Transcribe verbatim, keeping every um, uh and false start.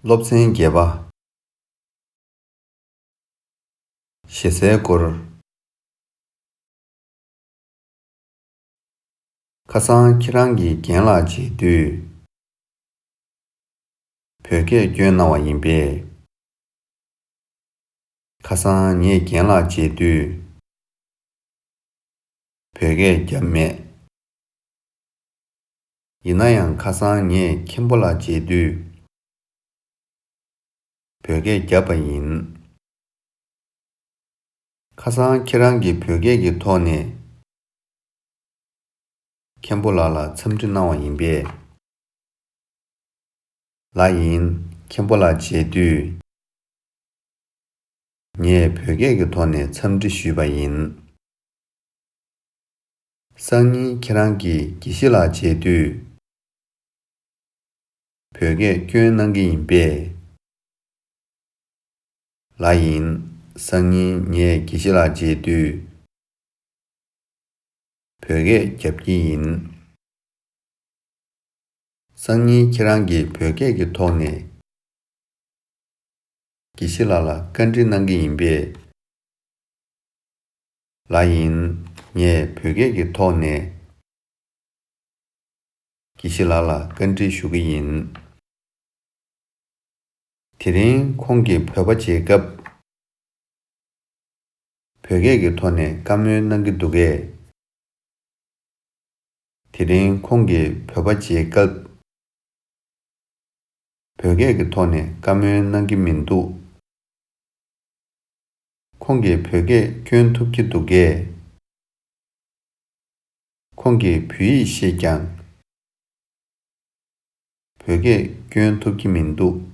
སློབ་ཚན་བརྒྱད་པ། ཞེ་སའི་སྐོར། ཁ་སང་ཁྱེད་རང་གིས་རྒན་ལགས་མཇལ་དུས། བོད་སྐད་སྐྱོན་གནང་བ་ཡིན་པས། ཁ་སང་ངས་རྒན་ལགས་མཇལ་དུས། བོད་སྐད་བརྒྱབ་མེད། ཡིན་ན་ཡང་ཁ་སང་ངས་མཁན་པོ་ལགས་མཇལ་དུས། བོད་སྐད་བརྒྱབ་པ་ཡིན། ཁ་སང་ཁྱེད་རང་གིས་བོད་སྐད་ཀྱི་ཐོག་ནས་མཁན་པོ་ལགས་ལ་འཚམས་འདྲི་གནང་བ་ཡིན་པས། ལགས་ཡིན། མཁན་པོ་ལགས་མཇལ་དུས། ངས་བོད་སྐད་ཀྱི་ཐོག་ནས་འཚམས་འདྲི་ཞུས་པ་ཡིན། སང་ཉིན་ཁྱེད་རང་གིས་དགེ་བཤེས་ལགས་མཇལ་དུས། བོད་སྐད་སྐྱོན་གནང་གི་ཡིན་པས། ལགས་ཡིན། སང་ཉིན་ངས་དགེ་བཤེས་ལགས་མཇལ་དུས། བོད་སྐད་རྒྱབ་ཀྱི་ཡིན། སང་ཉིན་ཁྱེད་རང་གིས་བོད་སྐད་ཀྱི་ཐོག་ནས་དགེ་བཤེས་ལགས་ལ་བཀའ་འདྲི་གནང་གི་ཡིན་པས། ལགས་ཡིན། ངས་བོད་སྐད་ཀྱི་ཐོག་ནས་དགེ་བཤེས་ལགས་ལ་བཀའ་འདྲི་ཞུ་གི་ཡིན། དེ་རིང་ཁོང་གིས་བོད་པ་མཇལ་སྐབས། བོད་སྐད་ཀྱི་ཐོག་ནས་བཀའ་མོལ་གནང་གི་འདུག་གས། དེ་རིང་ཁོང་གིས་བོད་པ་མཇལ་སྐབས། བོད་སྐད་ཀྱི་ཐོག་ནས་བཀའ་མོལ་གནང་གི་མི་འདུག། ཁོང་གིས་བོད་སྐད་སྐྱོན་ཐུབ་ཀྱི་འདུག་གས། ཁོང་གིས་བོད་ཡིག་ཤེས་ཀྱང་། བོད་སྐད་སྐྱོན་ཐུབ་ཀྱི་མི་འདུག།